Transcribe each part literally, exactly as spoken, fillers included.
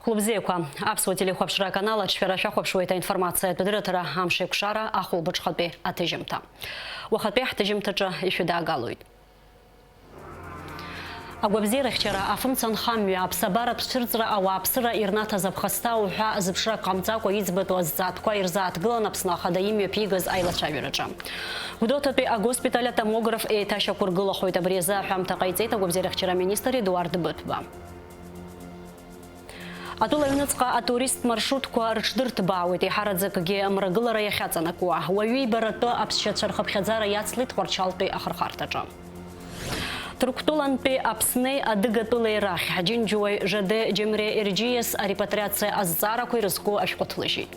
Хәлыбзиақәа, аԥсуа телехәаԥшра аканал аҿшәара шәахәаԥшуеит аинформациатә адырраҭара амш еиқәшара ахәылбыҽхатәи аҭыжьымҭа. Уахатәи ҳҭыжьымҭаҿы ишәыдаагалоит. Агәабзиарахьчара афымца нхамҩа, аԥсабаратә цәырҵра, ауааԥсыра ирнаҭаз аԥхасҭа уҳәа зыԥшрак ҟамҵакәа иӡбатәу азҵаатәқәа ирзааҭгылан Аԥсны Ахада имҩаԥигаз аилацәажәараҿы. Гәдоуҭатәи агоспиталь атомограф еиҭашьақәыргылахоит. Абри азы аҳәамҭа ҟаиҵеит агәабзиарахьчара аминистр Едуард Быҭәба. Атәыла аҩныҵҟа атуристтә маршрутқәа рыҽдырҭбаауеит, еиҳараӡакгьы мрагылара иахьаҵанакуа. Уаҩы ибаратәы аԥсшьацәа рхыԥхьаӡара иацлеит Тҟәарчалтәи ахырхарҭаҿы. Ҭырқәтәылантәи Аԥснеи Адыгатәылеи рахь аџьынџьуаҩ Жаде Џьемре Ерџьиас арепатриациа азҵаарақәа ирызку ашәҟәы ҭлыжьит.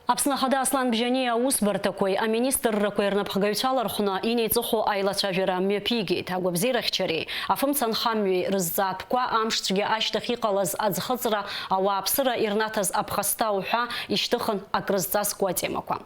Аԥсны Ахада Аслан Бжьаниа аусбарҭақәеи аминистррақәеи рнапхгаҩцәа лархәны инеиҵыху аилацәажәара мҩаԥигеит. Агәабзиарахьчареи афымца нхамҩеи рызҵаатәқәа, амшцәгьа ашьҭахь иҟалаз аӡхыҵра, ауааԥсыра ирнаҭаз аԥхасҭа уҳәа ишьҭыхын акрызҵазкуа атемақәа.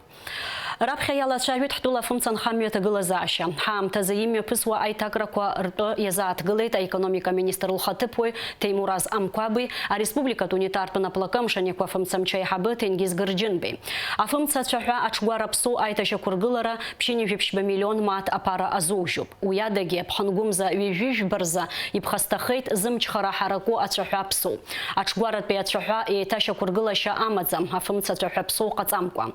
Раԥхьа иалацәажәеит ҳтәыла афымца нхамҩа аҭагылазаашьа. Ҳаамҭазы имҩаԥысуа аиҭакрақәа ртәы иазааҭгылеит аекономика министр лхаҭыԥуаҩ Ҭемураз Амқәаби, ареспубликатә унитартә наплакы амшаниақәа афымцамч аиҳабы Ҭенгиз Гырџьынбеи. Афымца ацәаҳәа аҽгәара аԥсоу аиҭашьақәыргылара ԥшьынҩажәи ԥшьба миллион мааҭ аԥара азоужьуп. Уи адагьы, ԥхынгәымза ҩажәи жәба рзы иԥхасҭахеит зымчхара ҳараку ацәаҳәа аԥсоу. Аҽгәаратәи ацәаҳәа еиҭашьақәыргылашьа амаӡам, афымца ацәаҳәа аԥсоу ҟаҵамкәа.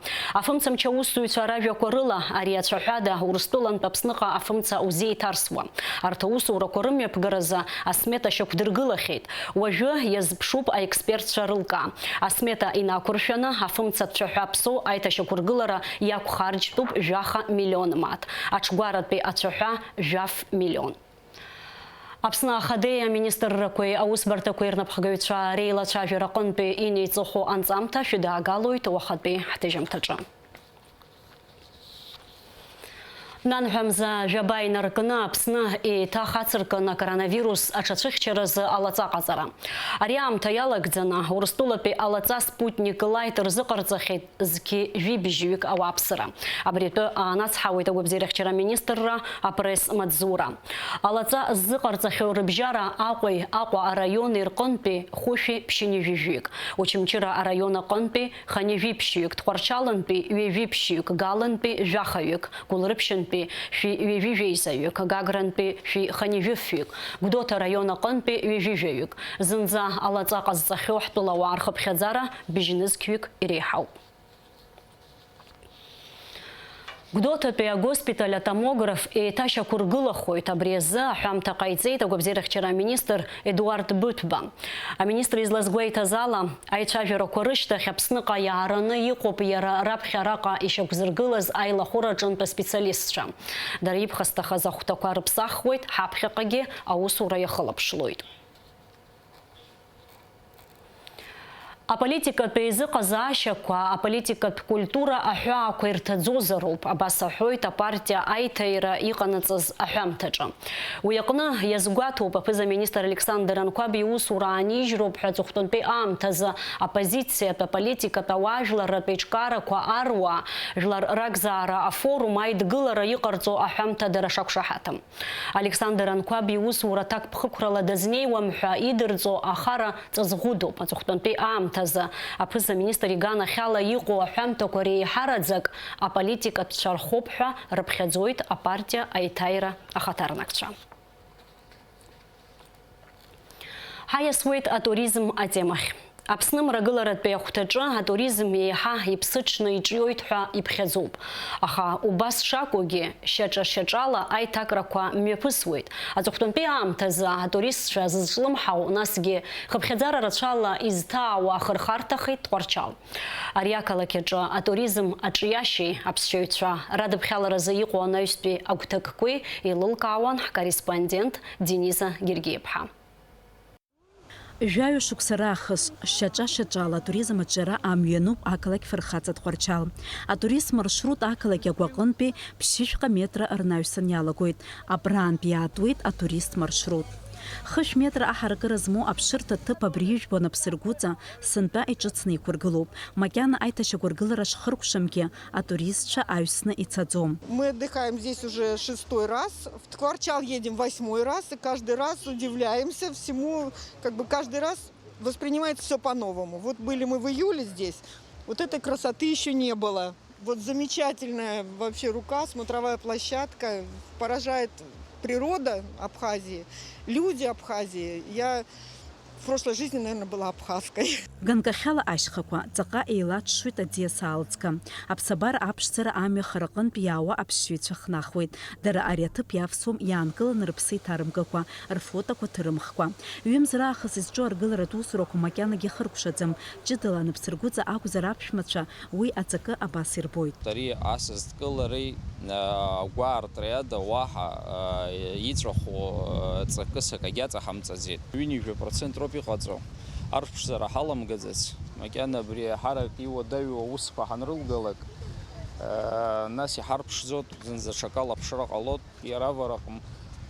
Афымцамч аусзуҩцәа ражәақәа рыла, ари ацәаҳәада Урыстәылантә Аԥсныҟа афымца узеиҭарсуа. Арҭ аусурақәа рымҩаԥгаразы асмета шьақәдыргылахьеит. Уажәы иазԥшуп аекспертцәа рылкаа. Асмета инақәыршәаны, афымца ацәаҳәа аԥсоу аиҭашьақәыргылара иақәхарџьтәуп жәаха миллион мааҭ, аҽгәаратәи ацәаҳәа жәаф миллион. Аԥсны Ахадеи аминистррақәеи аусбарҭақәеи рнапхгаҩцәа реилацәажәара аҟынтәи инеиҵыху анҵамҭа шәыдаагалоит уахатәи ҳҭыжьымҭаҿы. Нанҳәа мза жәаба инаркны Аԥсны еиҭах ацыркын акоронавирус аҽацәыхьчаразы алаҵа ҟаҵара. Ари аамҭа иалагӡаны Урыстәылатәи алаҵа Спутник Лайт рзыҟарҵахьеит зқьи жәибжьҩык ауааԥсыра. Абри атәы аанацҳауеит агәабзиарахьчара аминистрра апресс-маҵзура. Алаҵа ззыҟарҵахьоу рыбжьара Аҟәеи Аҟәа араиони рҟынтәи хәышәи ԥшьынҩажәи жәаҩык, Очамчыра араион аҟынтәи хынҩажәи ԥшьҩык, Тҟәарчалнтәи ҩажәи ԥшьҩык, Галантәи жәахаҩык, Гәылрыԥшьынтәи шәи ҩажәи жәеизаҩык, Гагрантәи шәи хынҩажәи фҩык, Гәдоуҭа араион аҟынтәи ҩажәи жәаҩык. Зынӡа алаҵа ҟазҵахьоу ҳтәылауаа рхыԥхьаӡара быжьнызқьҩык иреиҳауп. Гәдоуҭатәи агоспиталь атомограф еиҭашьақәыргылахоит. Абри азы аҳәамҭа ҟаиҵеит агәабзиарахьчара аминистр Едуард Быҭәба. Аминистр излазгәеиҭаз ала, аицәажәарақәа рышьҭахь Аԥсныҟа иаараны иҟоуп иара раԥхьа араҟа ишьақәзыргылаз аилахәыра аҿынтә аспециалистцәа. Дара иԥхасҭахаз ахәҭақәа рыԥсахуеит, ҳаԥхьаҟагьы аусура иахылаԥшлоит. Аполитикатә еизыҟазаашьақәа, аполитикатә культура аҳәаақәа ирҭаӡозароуп, абас аҳәоит апартиа аиҭаира иҟанаҵаз аҳәамҭаҿы. Уи аҟны иазгәаҭоуп, аԥыза-министр Александр Анқәаб иусура аанижьроуп ҳәа аҵыхәтәантәи аамҭазы аоппозициатә, аполитикатә, ауаажәларратә еиҿкаарақәа аруа, жәлар ракзаара афорум аидгылара иҟарҵо аҳәамҭа дара шақәшаҳаҭым. Александр Анқәаб иусура ҭакԥхықәрала дазнеиуам ҳәа идырҵо ахара ҵаҵӷәыдоуп. Аҵыхәтәантәи аамҭазы аԥыза-министр иганахьала иҟоу аҳәамҭақәа реиҳараӡак аполитикатәцәа рхоуп ҳәа рыԥхьаӡоит апартиа аиҭаира ахаҭарнакцәа. Ҳаиасуеит атуризм атемахь. Аԥсны мрагыларатәи ахәҭаҿы атуризм еиҳа иԥсыҽны иҿиоит ҳәа иԥхьаӡоуп. Аха убас шакәугьы, шьаҿа-шьаҿала аиҭакрақәа мҩаԥысуеит. Аҵыхәтәантәи аамҭазы атуристцәа зызҿлымҳау, насгьы хыԥхьаӡара рацәала изҭаауа ахырхарҭахеит Тҟәарчал. Ари ақалақь аҿы атуризм аҿиашьеи аԥсшьаҩцәа радыԥхьаларазы иҟоу анаҩстәи агәҭакқәеи еилылкаауан ҳкорреспондент Дениза Гергиаԥҳа. Жәаҩа шықәса раахыс шьаҿа-шьаҿала атуризм аҿиара амҩа иануп ақалақь фырхаҵа Тҟәарчал. Атурист маршрут ақалақь агәаҟынтәи ԥшьышәҟа метра рнаҩсан иалагоит. Абраантә иаатуеит атурист маршрут. Хышә метра аҳаракыра змоу аԥшырҭа ҭыԥ абри ижәбо анапсыргәыҵа сынтәа иҿыцны иқәыргылоуп. Макьана аиҭашьақәыргылара шхыркәшамгьы, атуристцәа аҩсны ицаӡом. Мы отдыхаем здесь уже шестой раз. В Ткварчал едем восьмой раз, и каждый раз удивляемся всему, как бы каждый раз воспринимается всё по-новому. Вот были мы в июле здесь, вот этой красоты ещё не было. Вот замечательная вообще рука, смотровая площадка, поражает природа Абхазии, люди Абхазии. Я в прошлой жизни, наверное, была абхазкой. Ганкахьала ашьхақәа ҵаҟа еилаҽҽоит аӡиас аалыҵга. Аԥсабара аԥшӡара амҩа хараҟынтә иаауа аԥсшьаҩцәа хнахуеит. Дара ари аҭыԥ иавсуам иаанкыланы рыԥсы иҭарымкыкәа, рфотоқәа ҭырымхкәа. Ҩымз раахыс изҿу аргыларатә усурақәа макьанагьы хыркәшаӡам. Ҷыдала анапсыргәыҵа акәзар аԥшәмацәа уи аҵакы абас ирбоит. Ари асасдкылареи, а, агәаартреи ада уаҳа, а, иҵәаху, а, ҵакыс акагьы аҵаҳамҵаӡеит. Ҩынҩажәа процент роуп иҟаҵо. Арԥшӡара ҳаламгаӡац, макьана абри аиҳарак иуадаҩу аусқәа ҳанрылгалак, а, нас иҳарԥшӡоит, зынӡа ҽакала аԥшра ҟалоит, иара авараҟны,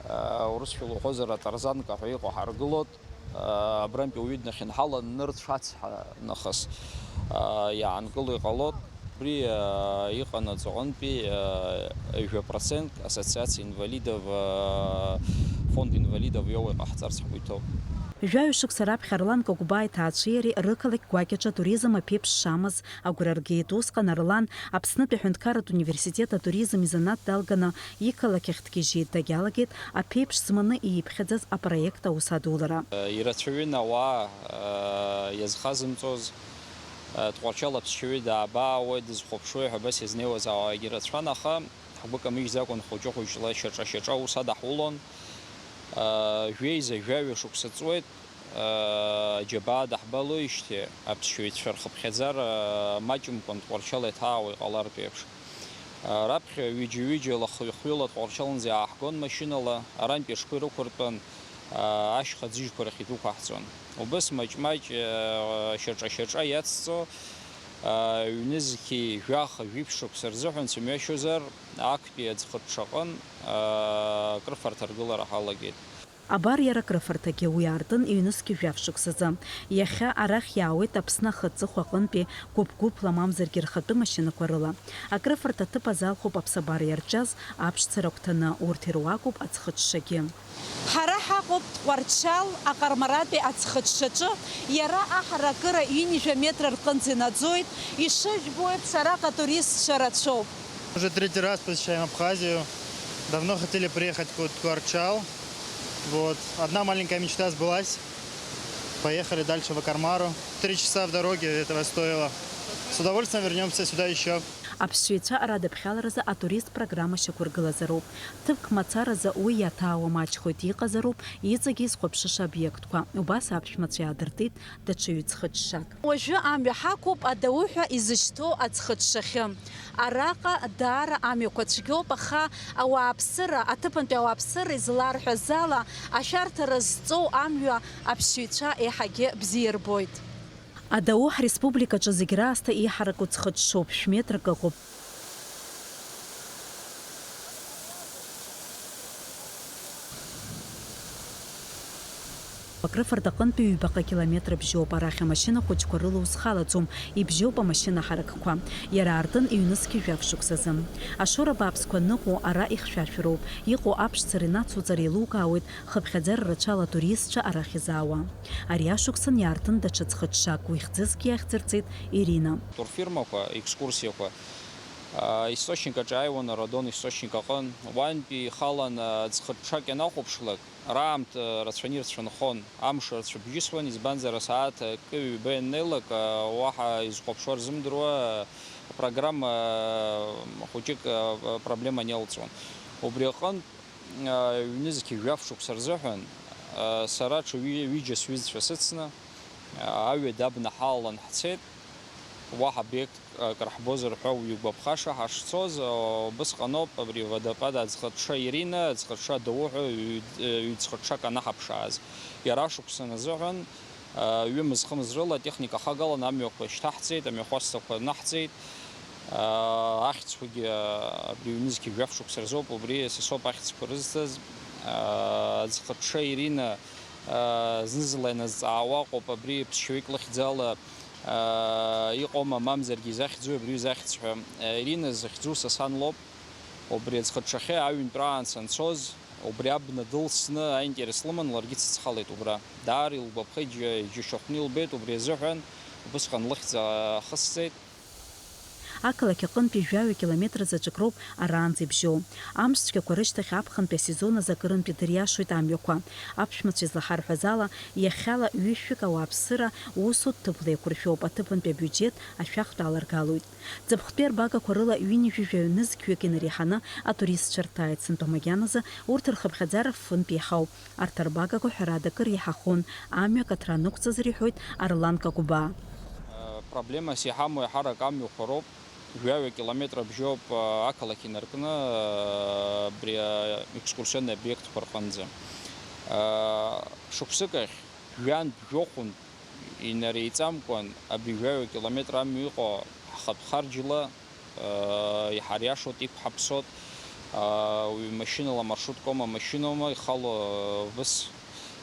а, урысшәала уҳәозар, атарзанка ҳәа иҟоу ҳаргылоит. Абрантәи ауаҩы днахьынҳалан, нырцә ацҳа нахыс иаанкыло иҟалоит. Убри иҟанаҵо аҟынтәи ҩажәа процент ассоциациа инвалидов, фонд инвалидов иоуа иҟаҳҵарц ҳгәы иҭоуп. Жәаҩа шықәса раԥхьа Арлан Кагәбаа иҭаацәеи иареи рықалақь гәакьаҿы атуризм аԥеиԥш шамаз агәра ргеит. Усҟан Арлан Аԥснытәи аҳәынҭқарратә университет атуризм изанааҭ далганы иқалақь ахь дгьежьит, дагьалагеит аԥеиԥш зманы ииԥхьаӡаз апроект аус адулара. Ирацәаҩын ауаа, иазхазымҵоз, Тҟәарчал аԥсшьаҩы даабаауеит, дызхәаԥшуеи ҳәа абас иазнеиуаз ауаагьы рацәан, аха ҳгәы камыжьӡакәан хәыҷы-хәыҷла, шьаҿа-шьаҿа аус адаҳулон. Жәеиза жәаҩа шықәса ҵуеит, аџьабаа даҳбалоижьҭеи, аԥсшьаҩцәа рхыԥхьаӡара маҷымкәан Тҟәарчал иаҭаауа иҟалартә еиԥш. Раԥхьа ҩыџьа-ҩыџьала хҩы-хҩыла Тҟәарчалнӡа иааҳгон машьынала, арантәи аҽқәа ирықәыртәан, ашьха ӡыжьқәа рахь идәықәаҳҵон. Убыс маҷ-маҷ, шьаҿа-шьаҿа иацҵо, ҩнызқьи жәаха-жәиԥшь шықәса рзыҳәан сымҩашьозар, актәи аӡхыҽҽаҟын акрыфарҭа аргылара ҳалагеит. Абар иара акрыфарҭагьы, уи аартын ҩнызқьи жәаф шықәсазы. Иахьа арахь иаауеит Аԥсны ахы-аҵыхәа аҟынтәи гәыԥ-гәыԥла мамзаргьы рхатәы машьынақәа рыла. Акрыфарҭа аҭыԥ азалхуп аԥсабара иарҿиаз аԥшӡара агәҭаны, урҭ ируакуп аӡхыҽҽагьы. Ҳара ҳаҟоуп Тҟәарчал аҟармаратәи аӡхыҽҽаҿы, иара аҳаракыра ҩынҩажәа метра рҟынӡа инаӡоит, ишыжәбо еиԥш, араҟа атуристцәа рацәоуп. Уже третий раз посещаем Абхазию. Давно хотели приехать в Тҟәарчал. Вот. Одна маленькая мечта сбылась. Поехали дальше в Акармару. Три часа в дороге этого стоило. С удовольствием вернёмся сюда ещё. Аԥсшьаҩцәа радыԥхьаларазы атурист программа шьақәыргылазароуп. Ҭыԥк мацаразы уи иаҭаауа маҷхоит, иҟазароуп иҵегьы изхәаԥшыша обиектқәа. Убас аԥшәмацәа иаадыртит даҽа ҩ-ӡхыҽҽак. Уажәы амҩа ҳақәуп адауҳәа изышьҭоу аӡхыҽҽахьы. Араҟа даара амҩақәа цәгьоуп, аха ауааԥсыра, аҭыԥантәи ауааԥсыра изларҳәаз ала, ашәарҭара зҵоу амҩа аԥсшьаҩцәа еиҳагьы бзиа ирбоит. Адау ҳреспубликаҿы зегь раасҭа еиҳараку ӡхыҽҽоуп, шә-метрак ыҟоуп. Акрыфарҭа аҟынтәи ҩбаҟа километр бжьоуп, арахь амашьына хәыҷқәа рыла узхалаӡом, ибжьоуп амашьына ҳаракқәа. Иара аартын ҩнызқьи жәаф шықәсазы. Ашоура бааԥсқәа ныҟәо ара ихьшәашәароуп, иҟоу аԥшӡара инацуҵар еилукаауеит, хыԥхьаӡара рацәала атуристцәа арахь изаауа. Ари ашықәсан иаартын даҽа ӡхыҽҽак, уи хьӡызгьы иахьӡырҵеит Ирина. Турфирмақәа, екскурсиақәа, а, источник аҿы ааиуан, Радон источник аҟын. Уантәи ихалан, а, ӡхыҽҽак ианахәаԥшлак, раамҭа рацәаны ирцәынхон, амш рцәыбжьысуан, избанзар, асааҭ акы-ҩба ианнеилак, а, уаҳа изхәаԥшуа рзымдыруа, а, программа, а, хәыҷык, а, проблема аниалҵуан. Убри аҟынтә, а, ҩнызқьи жәаф шықәса рзыҳәан, а, сара ҽа ҩы-, ҩыџьа сҩызцәа сыцны, а, аҩада абна ҳалалан ҳцеит. Уаҳа обиектк акыр ҳбозар ҳәа уигәаԥхаша ҳашцоз, а, убысҟаноуп абри водопад аӡхыҽҽа Ирина, аӡхыҽҽа адау ҳәа ҩ-, ҩ-ӡхыҽҽак анаҳаԥшааз. Иара ашықәсан азыҳәан, а, ҩымыз-хымз рыла атехника хагалан амҩақәа шьҭаҳҵеит, амҩахәасҭақәа наҳҵеит. Ахьӡқәагьы абри ҩнызқьи жәаф шықәса рзоуп, убри са соуп ахьӡқәа рызҭаз. Аӡхыҽҽа Ирина, аа, зны-зынла ианазҵаауа ыҟоуп, абри ԥсшьаҩык лыхьӡала, аа, иҟоума, мамзаргьы изахьӡуи абри изахьӡ ҳәа. Ирина захьӡу са сан лоуп. Убри аӡхыҽҽахьы аҩынтәраан санцоз, убри абна дылсны аинтерес лыман, ларгьы дсыцхалеит убра. Даара илгәаԥхеит, џьа-, иџьашьахәны илбеит, убри азыҳәан убысҟан лыхьӡ ахысҵеит. Ақалақь аҟынтәи жәаҩа километр заҵәык роуп араанӡа ибжьоу. Амш цәгьақәа рышьҭахь аԥхынтәи асезон азы акырынтә идыриашоит амҩақәа. Аԥшәмацәа излаҳарҳәаз ала, иахьала ҩышәҩык ауааԥсыра усутә ҭыԥла еиқәыршәоуп, аҭыԥантәи абиуџьеҭ ашәахтә аларгалоит. Ҵыԥхтәи арбагақәа рыла ҩынҩажәи жәаҩа нызқьҩык инареиҳаны атуристцәа рҭааит, сынтәа макьаназы урҭ рхыԥхьаӡара фынтә еиҳауп. Арҭ арбагақәа, ҳәарада, акыр еиҳахон, амҩа акаҭра анықәҵаз рҳәоит Арлан Какәбаа. Проблемас иҳамоу еиҳарак амҩақәа роуп, жәаҩа километр абжьоуп ақалақь инаркны абри аекскурсионный обиектқәа рҟынӡа. Шықәсык ахь жәантә, жәохәынтә инареиҵамкәан абри жәаҩа километр амҩа иҟоу ҳхатә харџьла иҳариашоит, иқәҳаԥсоит, уаҩ машьынала маршруткома, машьыноума ихало, убыс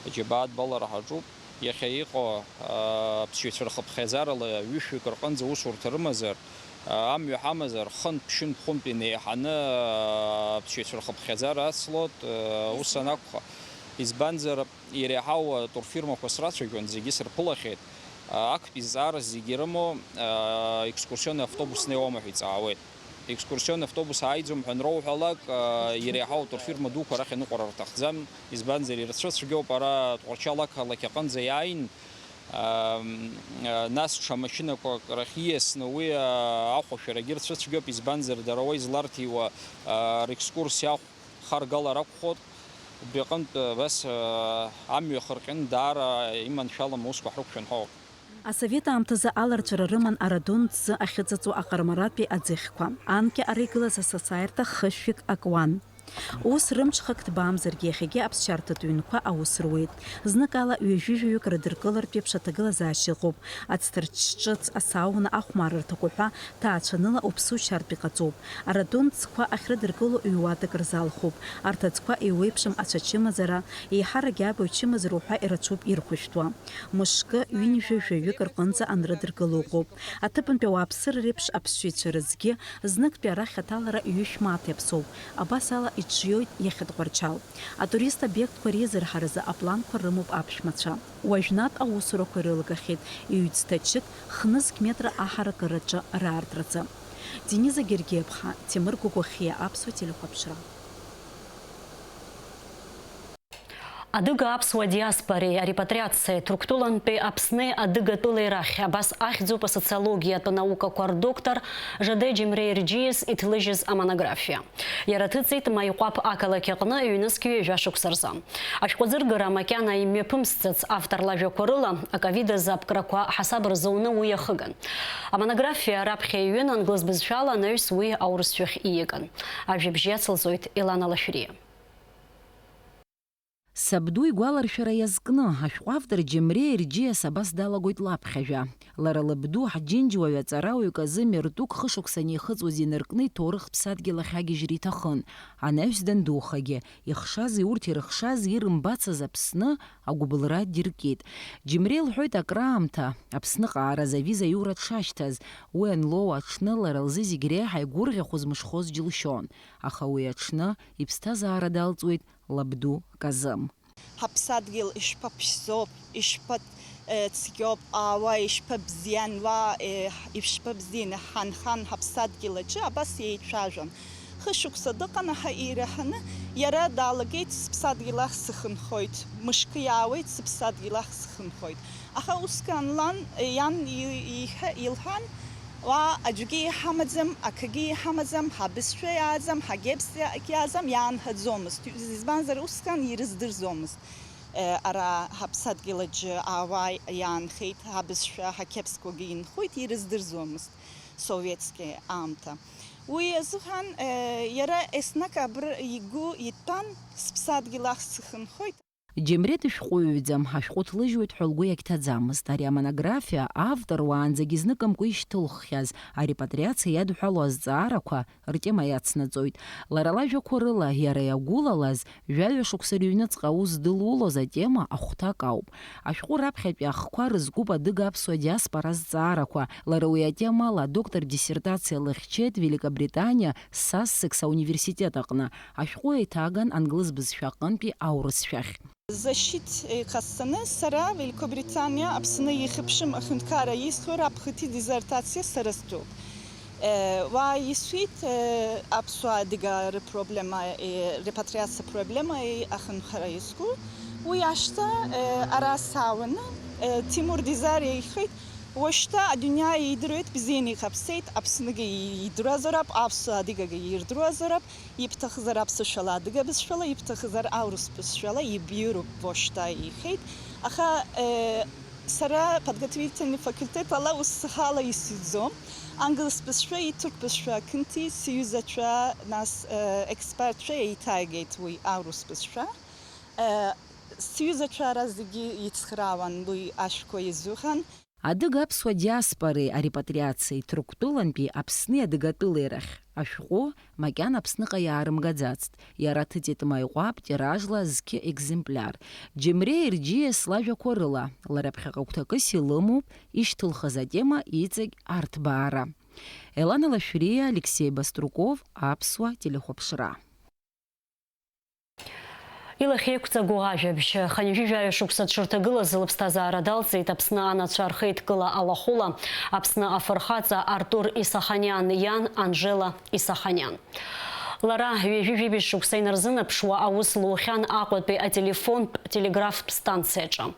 аџьабаа адбалара ҳаҿуп. Иахьа иҟоу аԥсшьаҩцәа рхыԥхьаӡарала ҩышәҩык рҟынӡа усурҭа рымазар, амҩа ҳамазар, хынтә, ԥшьынтә, хәынтә инеиҳаны аԥсшьаҩцәа рхыԥхьаӡара ацлоит, ус анакәха. Избанзар, иреиҳау атурфирмақәа срацәажәон, зегьы сырԥылахьеит. Актәи зҵаара зегьы ирымоу, а, екскурсионный автобус неиуама ҳәа иҵаауеит. Екскурсионный автобус ааиӡом ҳәа анроуҳәалак, а, иреиҳау атурфирма дуқәа рахь аныҟәара рҭахӡам, избанзар, ирцәыцәгьоуп ара Тҟәарчал ақалақь аҟынӡа иааин, а, а, нас ҽа машьынақәак рахь ииасны уи, а, ахәашәарагьы рцәыцәгьоуп, избанзар, дара уа изларҭиуа, а, рекскурсиа ахә харгалар акәхоит. Убри аҟынтә, абас, амҩа хырҟьаны даара иманшәалам аусқәа ҳрықәшәан ҳәа ауп. Асовет аамҭазы аларҵәара рыман Арадон ӡы ахьыҵыҵуа аҟармаратәи аӡыхьқәа. Анкьа ара игылаз асасааирҭа хышәҩык акуан. Ус рымҽхак ҭбаамзаргьы иахьагьы аԥсшьарҭатә ҩнқәа аус руеит. Зныкала ҩажәи жәаҩык рыдыркылартә еиԥш аҭагылазаашьа ыҟоуп. Ацҭарчҿыц, асауна, ахәмарырҭақәа ҳәа ҭаацәаныла уԥсы ушьартә иҟаҵоуп. Арадон ӡқәа ахьрыдыркыло ҩ-уадак рзалхуп. Арҭ аӡқәа еиуеиԥшым ацәачымазара, еиҳарак иаабо ачымазара уҳәа ирацәоуп ирхәышәтәуа. Мышкы, ҩынҩажәа жәаҩык рҟынӡа анрыдыркыло ыҟоуп. Аҭыԥантәи ауааԥсыра реиԥш аԥсшәаҩцәа рызгьы зныктәи арахь аҭалара ҩышә мааҭ иаԥсоуп. Абас ала иҿиоит иахьатә Тҟәарчал. Атурист обиектқәа реизырҳаразы апланқәа рымоуп аԥшәмацәа. Уажәнатә аусурақәа ирылагахьеит ҩ-ӡҭачык хнызқь метра аҳаракыраҿы раартраӡа. Дениза Гергиаԥҳа, Ҭемыр Гәыгәахиа, Аԥсуа телехәаԥшра. Адыга-аԥсуа диаспореи арепатриациеи Ҭырқәтәылантәи Аԥсни адыгатәылеи рахь, абас ахьӡуп асоциологиатә наукақәа рдоктор Жаде Џьемреи Ерџьиас иҭлыжьыз амонографиа. Иара аҭыҵит Маиҟәаԥ ақалақь аҟны ҩнызқь ҩажәа шықәса рзы. Ашәҟәыӡыргара макьана имҩаԥымсӡац, автор лажәақәа рыла, аковид азы аԥкрақәа ҳасаб рзуны уи иахыган. Амонографиа раԥхьа иҩын англыз бызшәала, анаҩс уи аурысшәахь ииаган. Ажәабжь иацылҵоит Елана Лашәриа. Сабду игәаларшәара иазкны, ашәҟәы автор Џьемреи Ерџьиас абас далагоит лаԥхьажәа. Лара лабду ҳџьынџьуаҩ аҵарауаҩ Казы Мертук хышықәса анихыҵуаз инаркны иҭоурых ԥсадгьыл ахь агьежьра иҭахын. Анаҩс дандухагьы, ихшази урҭ ирыхшази ирымбацыз Аԥсны агәыбылра диркит. Џьемреи лҳәоит акраамҭа, Аԥсныҟа ааразы авиза аиура дшашьҭаз, уи анлоу аҽны лара лзы зегь реиҳа игәырӷьахоз мышхоз џьылшьон. Аха уи аҽны иԥсҭазаара далҵуеит лабду Казым. Ҳаԥсадгьыл ишԥаԥшӡоуп, ишԥа, э, цәгьоуп, ауаа ишԥабзиан, уа, э, ишԥабзиан, ҳанхан ҳаԥсадгьыл аҿы абас еицәажәон. Хышықәса дыҟан, аха ираҳаны иара далагеит, сыԥсадгьыл ахь сыхынҳәуеит, мышкы иаауеит, сыԥсадгьыл ахь сыхынҳәуеит. Аха усҟан лан, иан и-, иҳәа-, илҳәан, уа аӡәгьы иҳамаӡам, акгьы иҳамаӡам, ҳабызшәа иааӡам, ҳагьепсгьы иааӡам, иаанхаӡомызт. Избанзар, усҟан ирыздырӡомызт. Э, ара ҳаԥсадгьыл аҿы ауаа иаанхеит, ҳабызшәа, ҳақьепсқәагьы инхоит, ирыздырӡомызт советски аамҭа. Уи азыҳәан, э, иара еснагь абра игәы иҭан, сыԥсадгьыл ахь сыхынҳәуеит. Џьемрет ишәҟәыҩҩӡам, ашәҟәы ҭлыжьуеит ҳәа лгәы иагьҭаӡамызт. Ари амонографиа автор уаанӡагьы зныкымкәа ишьҭылххьаз, арепатриациа иадҳәалоу азҵаарақәа ртема иацнаҵоит. Лара лажәақәа рыла, иара иагәылалаз, жәаҩа шықәса рыҩныҵҟа аус дылулоз атема ахәҭак ауп. Ашәҟәы раԥхьатәи ахқәа рызкуп адыга-аԥсуа диаспора азҵаарақәа. Лара уи атемала адоктор диссертациа лыхьчеит Великобританиа Сассекс ауниверситет аҟны. Ашәҟәы еиҭаган англыз бызшәа аҟынтәи аурыс шәахь. Защит, э, иҟасҵаны сара Великобританиа Аԥсны ихьыԥшым аҳәынҭқарра исҭо раԥхыҭи диссертациа сара стәоуп. Э, уа исҳәеит, э, аԥсуа адыга рыпроблема, э, репатриациа проблема, э, аҳәынҭқарра иазку. Уи ашьҭа, э, ара саауаны, э, Тимур Дизариа иҳәеит, уашьҭа адунеи идыруеит, бзианы иҟаԥҵеит, Аԥсныгьы идыруазароуп, аԥсуа адыгагьы ирдыруазароуп. Ибҭахызар аԥсышәала адыга бызшәала, ибҭахызар аурыс бызшәала, ибиуроуп бошьҭа, иҳәеит. Аха, э, сара подготовительный факультет ала ус схала исыӡом. Англыс бызшәа, иҭырк бызшәа акынтәи сҩызацәа, нас, э, експертцәа еиҭагеит уи аурыс бызшәа. Э, сҩызацәа ара зегьы ицхраауан уи ашәқәа изыҳәан. Адыга-аԥсуа диаспореи арепатриациеи Ҭырқәтәылантәи Аԥсни адыгатәылеи рахь ашәҟәы макьана Аԥсныҟа иаарымгаӡацт. Иара ҭыҵит Маиҟәаԥ тиражла зқьы екземпляр. Џьемреи Ерџьиас лажәақәа рыла, лара ԥхьаҟа гәҭакыс илымоуп ишьҭылхыз атема иҵегь арҭбаара. Елана Лашәриа, Алексеи Баструков, Аԥсуа телехәаԥшра. Илахь еиқәҵагоу ажәабжь. Хынҩажәи жәаҩа шықәса дшырҭагылаз лыԥсҭазаара далҵит Аԥсны анацәа рхеидкыла алахәыла Аԥсны афырхаҵа Артур Исаханиан иан Анжела Исаханиан. Лара ҩажәи жәибжь шықәса инарзынаԥшуа аус лухьан Аҟәатәи ателефонтә телеграфтә станциаҿы.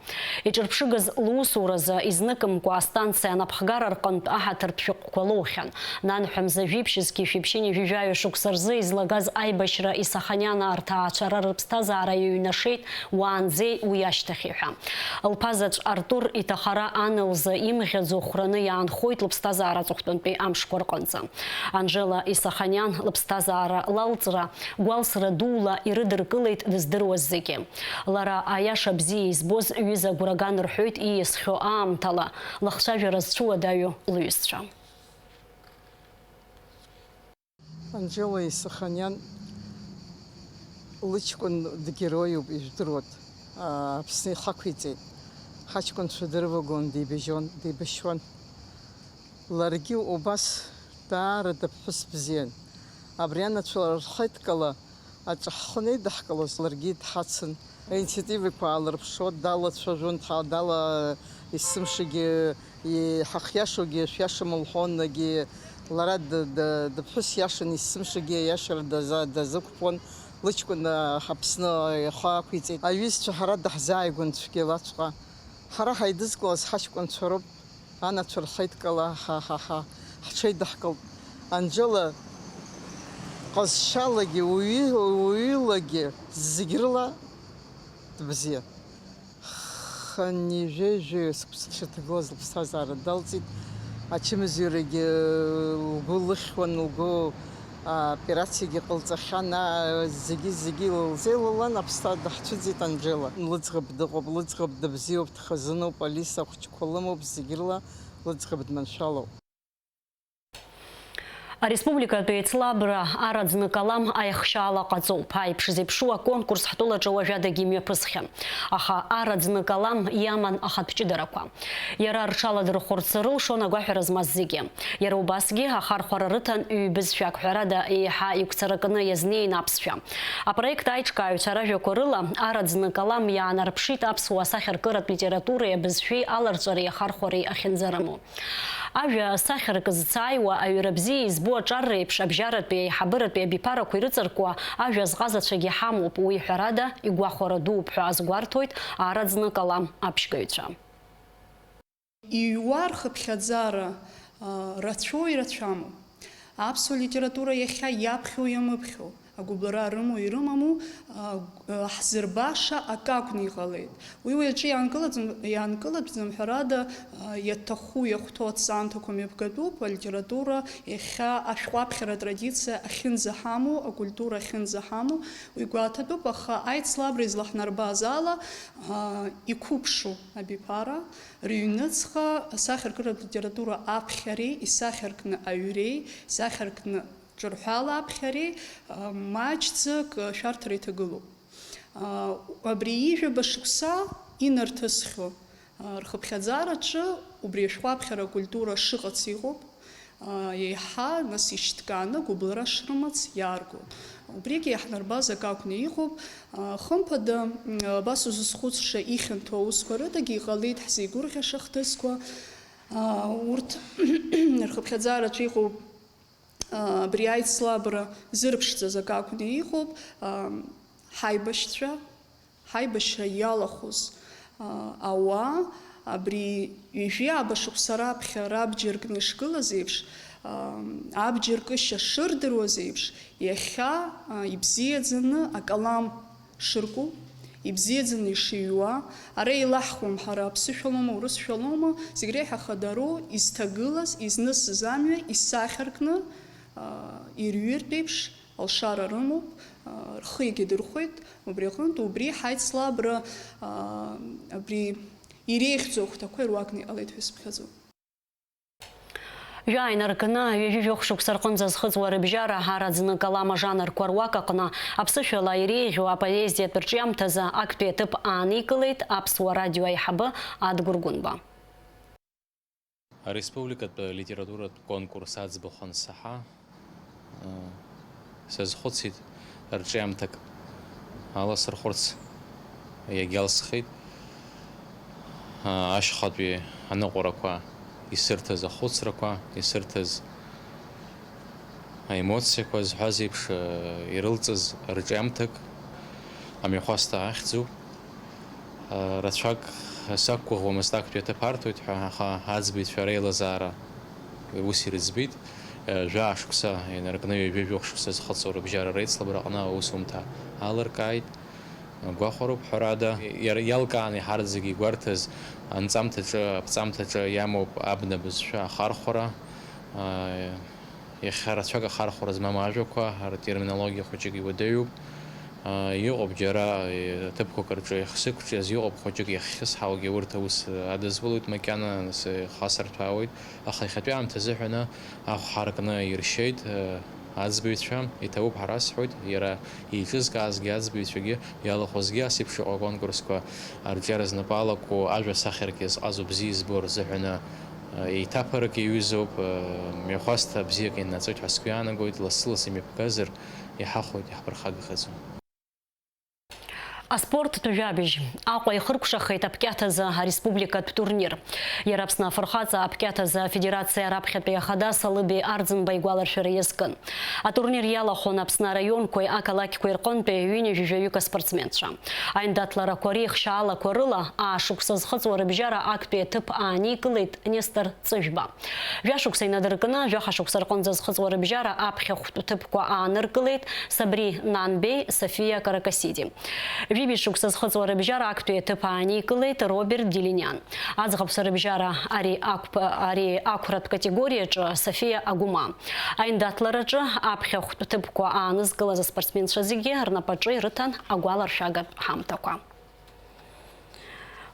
Иҿырԥшыгаз лусуразы изныкымкәа астанциа анапхгара рҟынтә аҳаҭыртә шәҟәқәа лоухьан. Нанҳәа мза жәиԥшь зқьи шәиԥшьыни жәаҩа шықәса рзы излагаз аибашьра Исаханианаа рҭаацәара рыԥсҭазаара иҩнашеит уаанӡеи уи ашьҭахьи ҳәа. Лԥазаҵә Артур иҭахара ан лзы имӷьаӡо хәраны иаанхоит лыԥсҭазаара аҵыхәтәантәи амшқәа рҟынӡа. Анжела Исаханиан лыԥсҭазаара лалҵра гәалсра дула ирыдыркылеит дыздыруаз зегьы. Лара аиаша бзиа избоз ҩыза агәраган рҳәоит ииасхьоу аамҭала, лыхцәажәара зцәыуадаҩу лҩызцәа. Анжела Исаханиан лыҷкәын дгероиуп, ижәдыруеит. Аԥсны ихақәиҵеит. Ҳаҷкәынцәа дрывагылан дибажьон, дибашьуан. Ларгьы убас даара дыԥҳәыс бзиан. Абри анацәа рхеидкыла аҿы ҳхы анеидаҳкылоз, ларгьы дҳацын. Аинициативақәа аалырԥшуа далацәажәон, дҳа-, дала есымшагьы, и-, ҳахьиашоугьы шәиашам лҳәон, егьи лара д-, д-, дыԥҳәыс иашан, есымшагьы аиашара даза-, дазықәԥон, лыҷкәын, а, Аԥсны ихы ақәиҵеит. Аҩызцәа ҳара даҳзааигәан цәгьалаҵәҟьа. Ҳара ҳаидызкылаз ҳаҷкәынцәа роуп. Анацәа рхеидкыла, ҳа, ҳа, ҳа, ҳҽеидаҳкылт. Анжела ҟазшьалагьы, уаҩы-, уаҩылагьы зегь рыла дыбзиан. Хынҩажәи жәаҩа шықәса дшыҭагылаз лыԥсҭазаара далҵит. Ачымазаҩрагьы лгәы лыхьуан, лгәы аоперациагьы ҟалҵахьан, аа, зегьы, зегьы лзеилалан, аԥсҭа даҳцәыӡит Анжела. Лыӡӷаб дыҟоуп, лыӡӷаб дыбзиоуп, дхазыноуп, Алиса ахәыҷқәа лымоуп, зегь рыла лыӡӷаб дманшәалоуп. Ареспубликатә еицлабра Араӡны калам аихшьаала ҟаҵоуп. Аиԥш зеиԥшу аконкурс ҳтәылаҿы уажәадагьы имҩаԥысхьан. Аха Араӡны калам иаман ахатә ҷыдарақәа. Иара рҽаладырхәырц рылшон агәаҳәара змаз зегьы. Иара убасгьы ахархәара рыҭан ҩбызшәак, ҳәарада, еиҳа игәцаракны иазнеин аԥсшәа. Апроект аиҿкааҩцәа ражәақәа рыла, Араӡны калам иаанарԥшит аԥсуа сахьаркыратә литературеи абызшәеи аларҵәареи ахархәареи ахьынӡарымоу. Ажәа сахьаркы зцааиуа, аҩра бзиа избо аҿар реиԥш, абжьаратәи аиҳабыратәи абиԥарақәа ирыҵаркуа ажәа зҟазацәагьы ҳамоуп, уи, ҳәарада, игәахәара дууп ҳәа азгәарҭоит Араӡны калам аԥшьгаҩцәа. Иҩуа рхыԥхьаӡара, а, рацәоу ирацәаму. Аԥсуа литература иахьа иаԥхьоу иамыԥхьоу, Агәыбылра рымоу ирымаму, а, г-, а, ҳзырбаша акы акәны иҟалеит. Уи уи аҿы иаанкылаӡам, иаанкылатәӡам, ҳәарада, а, иаҭаху, иахәҭоу аҭҵаамҭақәа мҩаԥгатәуп, алитература иахьа ашәҟәаԥхьара атрадициа ахьынӡаҳамоу, акультура ахьынӡаҳамоу, уи гәаҭатәуп, аха аицлабра излаҳнарбаз ала, а, иқәыԥшу абиԥара, рыҩныҵҟа асахьаркыратә литература аԥхьареи, исахьаркны аҩреи, исахьаркны ҿырҳәала аԥхьареи, а, маҷӡак, а, шәарҭара иҭагылоуп. А, абри ҩажәаба шықәса инарҭысхьоу, а, рхыԥхьаӡараҿы убри ашәҟәаԥхьара акультура шыҟац иҟоуп, а, еиҳа, нас, ишьҭкааны гәыбылра шрымац иаарго. Убригьы иаҳнарбаз акы акәны иҟоуп. А, хымԥада, м, абас узызхәыцша ихьанҭоу аусқәа рыдагьы иҟалеит ҳзеигәырӷьаша хҭысқәа. А, урҭ рхыԥхьаӡараҿы иҟоуп. Абри аицлабра зырԥшӡаз акы акәны иҟоуп, ҳаибашьцәа, ҳаибашьра иалахәыз ауаа абри ҩажәи ааба шықәса раԥхьа рабџьар кны ишгылаз еиԥш, абџьар кышьа шырдыруаз еиԥш, иахьа ибзиаӡаны акалам шырку, ибзиаӡаны ишыҩуа, ара еилаҳхуам ҳара, аԥсышәа лоума, урысшәа лоума, зегь реиҳа хадару, изҭагылаз, изнысыз амҩа исахьаркны, аа, ирҩыртә еиԥш, алшара рымоуп, аа, рхы иагьадырхәеит, убри аҟынтә, убри ҳаицлабра, аа, абри иреиӷьӡоу ахәҭақәа ируакны иҟалеит ҳәа сыԥхьаӡоуп. Жәа инаркны, ҩажәи жәохә шықәса рҟынӡа зхыҵуа рыбжьара араӡны калам ажанрқәа руак аҟны аԥсышәала иреиӷьу апоезиатә рҿиамҭазы актәи аҭыԥ ааникылеит Аԥсуа радио аиҳабы Адгәыр Гәынба. Ареспубликатә литературатә конкурс аӡбахә ансаҳа, сазхәыцит рҿиамҭак аласырхәырц иагьалсхит. Ашьхатәи аныҟәарақәа исырҭаз ахәыцрақәа, исырҭаз аемоциақәа зҳәаз еиԥш, ирылҵыз рҿиамҭак амҩахәасҭа ахьӡуп. Рацәак сақәгәыӷуамызт актәи аҭыԥ арҭоит ҳәа, аха аӡбаҩцәа реилазаара ус ирыӡбеит. Жәаа шықәса инаркны ҩажәи жәохә шықәса зхыҵуа рыбжьара реицлабраҟны аусумҭа алыркааит. Гәахәароуп, ҳәарада, иара иалкааны иҳарӡ зегьы игәарҭаз анҵамҭаҿы, аԥҵамҭаҿы иамоуп абна бызшәа ахархәара. Иахьа рацәак ахархәара змам ажәақәа, ртерминологиа хәыҷык иуадаҩуп. Иҟоуп џьара, ҭыԥқәак рҿы ихсықәҿиаз, иҟоуп хәыҷык иахьхьысҳауагьы, урҭ аус адызвалоит макьана, нас ихасырҭәаауеит. Аха иахьатәи аамҭа азыҳәаны ахә ҳаркны иршьеит аӡбаҩцәа, иҭабуп ҳәа расҳәоит, иара еиҿызкаазгьы аӡбаҩцәагьы иалахәызгьы ас еиԥш иҟоу аконкурсқәа арҿиара знапы алаку, ажәа сахьаркны иазҟазоу бзиа избо рзыҳәаны, еиҭаԥарак иаҩызоуп, мҩахәасҭа бзиак ианнаҵоит ҳәа сгәы иаанагоит, лассы-лассы имҩаԥгазар, иҳахәоит, иаҳԥырхагахаӡом. Аспорттә жәабжь. Аҟәа ихыркәшахеит апкьаҭазы ареспубликатә турнир. Иара Аԥсны афырхаҵа апкьаҭазы афедерациа раԥхьатәи ахада Салыбеи Арӡынба игәаларшәара иазкын. Атурнир иалахәын Аԥсны араионқәеи ақалақьқәеи рҟынтәи ҩынҩажәаҩык аспортсменцәа. Аиндаҭларақәа реихшьаалақәа рыла, аашықәса зхыҵуа рыбжьара актәи аҭыԥ ааникылеит Нестор Ҵыжәба. Жәашықәса инадыркны, жәаха шықәса рҟынӡа зхыҵуа рыбжьара аԥхьахәтә ҭыԥқәа ааныркылеит Сабри Нанбеи, Софиа Каракасиди. Жәибжь шықәса зхыҵуа рыбжьара актәи аҭыԥ ааникылеит Роберт Делиниан. Аӡӷабцәа рыбжьара ари ақәԥ-, ари ақәратә категориаҿы Софиа Агәыма. Аиндаҭлараҿы аԥхьахәтә ҭыԥқәа аанызкылаз аспортсменцәа зегьы рнапаҿы ирыҭан агәаларшәагатә ҳамҭақәа.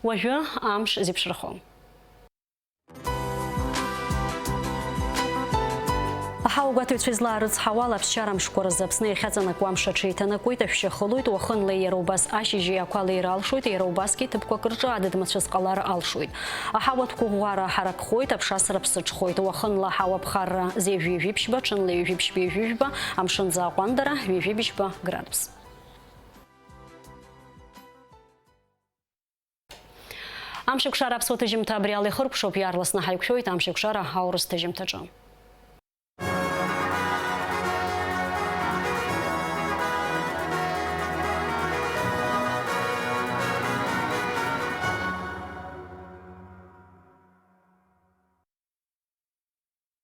Уажәы амш зеиԥшрахо. Аҳауагәаҭаҩцәа излаарыцҳауа ала, аԥсшьара мшқәа рзы Аԥсны иахьаҵанакуа амш аҽеиҭанакуеит, ашәшьа хылоит, уахынлеи иара убас ашьыжьи ақәа леира алшоит, иара убасгьы ҭыԥқәак рҿы адыд-мацәыс ҟалар алшоит. Аҳауа ҭгәыӷәӷәара ҳаракхоит, аԥшасра ԥсыҽхоит, уахынла аҳауа ԥхарра зежә ҩажәи ԥшьба, ҽынла ҩажәи ԥшьба ҩажәи жәба, амшын ӡааҟәандара ҩажәи ԥшьба градус. Амшеикәшара аԥсуа ҭыжьымҭа абри ала ихыркәшоуп, иаарласны ҳаиқәшәоит Амшеикәшара аурыс ҭыжьымҭаҿы.